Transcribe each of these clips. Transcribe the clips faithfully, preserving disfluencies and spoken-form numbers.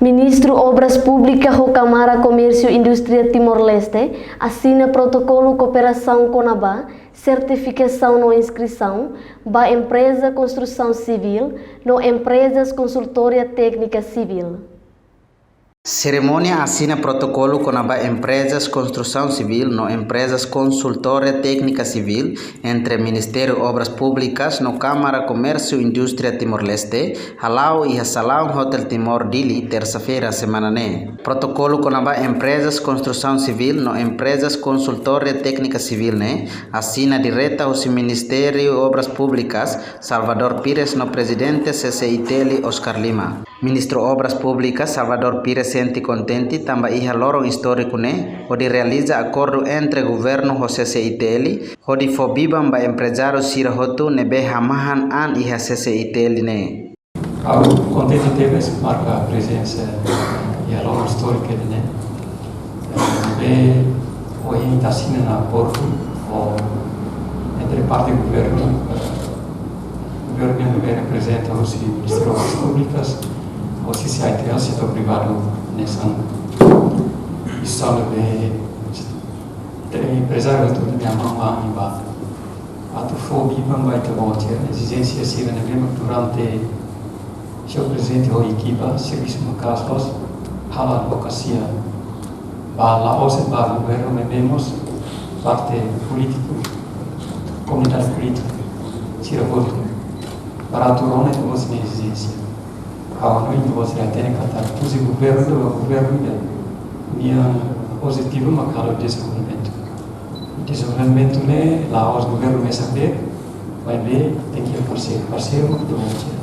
Ministru Obras Públikas ho Kámara Komérsiu Indústria Timor-Leste asina protokolu kooperasaun kona-ba sertifikasaun no inskrisaun ba empreza konstrusaun sivíl no emprezas konsultoria téknika sivíl. Serimónia asina protokolu kona-ba emprezas konstrusaun sivíl no emprezas konsultoria téknika sivíl entre Ministériu Obras Públikas no Kámara Komérsiu Indústria Timor-Leste hala'o iha Salaun Hotel Timor, Dili, tersa-feira semana ne'e. Protokolu kona-ba emprezas konstrusaun sivíl no emprezas konsultoria téknika sivíl ne'e asina direta husi Ministériu Obras Públikas Salvador Pires no Prezidente C C I T L Oscar Lima. Ministru Obras Públikas Salvador Pires sente kontente tanba iha loron istóriku ne'e hodi realiza akordu entre governu ho C C I T L hodi fó biban ba emprezáriu sira hotu ne'ebé hamahan an iha C C I T L ne'e. Ha'u kontente tebes marka prezensa iha loron istóriku ne'e. Ne'ebé ohin ita asina ona akordu entre parte governu, eh, governu ne'ebé reprezenta husi Ministériu Obras Públikas, husi C C I T L, setór privadu hanesan. Iha ne'ebé entre emprezáriu hotu ne'ebé hamahan an ba atu fó biban ba ita-boot sira, ezijénsia sira ne'ebé mak durante señór Prezidente ho ekipa servisu maka'as loos, halo advokasia ba la'ós ba governu, maibé mós parte polítiku, komunidade polítika sira hotu, para atu rona ita-boot sira-nia ezijénsia. Ha'u hanoin ita-boot sira hatene katak husi governu ba governu ida-ne'e, nia objetivu mak halo dezenvolvimentu. Dezenvolvimentu ne'e la'ós governu mesak de'it, maibé tenke parseiru, parseiru mak ita-boot sira.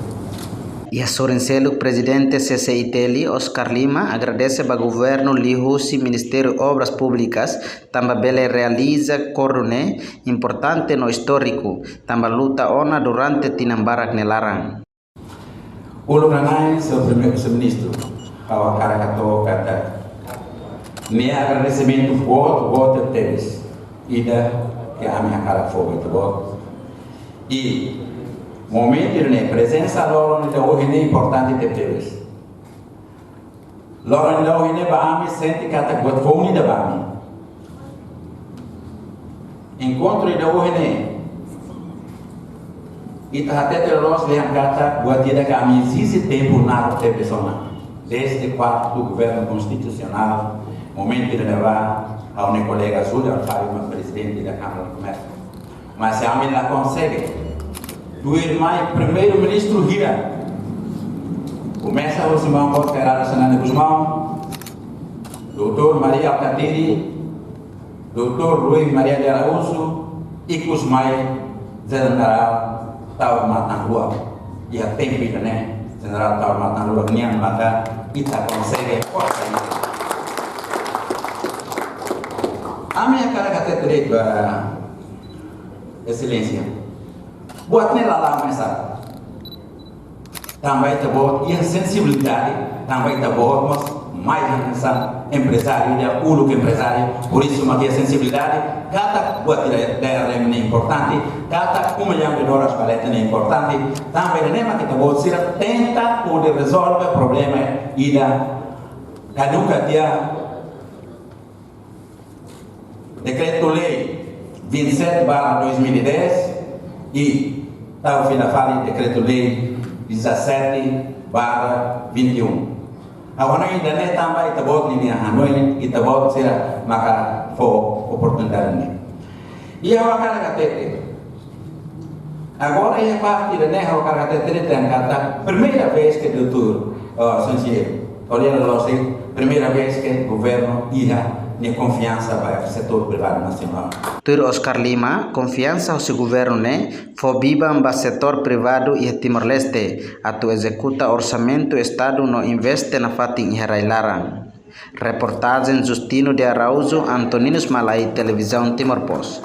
Iha sorin seluk, Prezidente C C I T L Oscar Lima agradese ba governu liuhusi Ministériu Obras Públikas tanba bele realiza akordu ne'e importante no istóriku, tanba luta ona durante tinan barak nia laran. Uluk nanain, señór Primeiru, señór Ministru, ha'u hakarak hato'o katak ne'e agradesimentu boot, boot tebes ida ke ami hakarak fó ba ita-boot. I momentu ida-ne'e, prezensa loron ida ohin ne'e importante tebetebes. Loron ida ohin ne'e ba ami sente katak buat foun ida ba ami. Enkontru ida ohin ne'e, ita hatete loos dehan katak buat ida ke ami ezije tempu naruk tebes ona. Dezde kuartu governu konstitusionál, momentu ida-ne'ebá, ha'u-nia kolega Julian Fábio mak prezidente da Kámara de Komérsiu. Mas ami la konsege. Tuirmai Primeiru-Ministru hira. Komesa husi maun Oscar Heraldo Xanana Gusmão, doutór Mari Alkatiri, doutór Rui Maria de Araújo, ikus mai Jenerál Taur Matan Ruak. Iha tempu ida-ne'e, Jenerál Taur Matan Ruak nian maka ita konsege forsa ida. Ami hakarak hatete de'it ba Exelénsia. Buat ne'e la lama mesak. Tanba ita-boot iha sensibilidade, tanba ita-boot mós mai hanesan emprezáriu ida, uluk emprezáriu, por isso mak iha sensibilidade, katak buat ida, ida ne'e importante, katak uma yang de doras paleta ne'e importante, tanba ida-ne'e mak ita-boot sira tenta hodi rezolve problema ida kaduka tiha Dekretu-Lei vinte e sete barra dois mil e dez i tau fila fali Dekretu-Lei dezassete barra vinte e um. Ha'u hanoin ida-ne'e tanba ita-boot ninia hanoin, ita-boot sira maka fó oportunidade ne'e. I ha'u hakarak hatete. Agora iha parte ida-ne'e ha'u hakarak hatete de'it katak primeira vez ke doutór, ah, Sanjir, olha lá, primeira vez ke governu iha nia konfiansa ba setór privadu nasionál. Tuir Oscar Lima, konfiansa husi governu ne'e fó biban ba setór privadu iha Timor-Leste atu ezekuta orsamentu Estadu no investe nafatin iha rai-laran. Reportajen Justino de Araújo, Antoninus Malai, Televizaun Timor Post.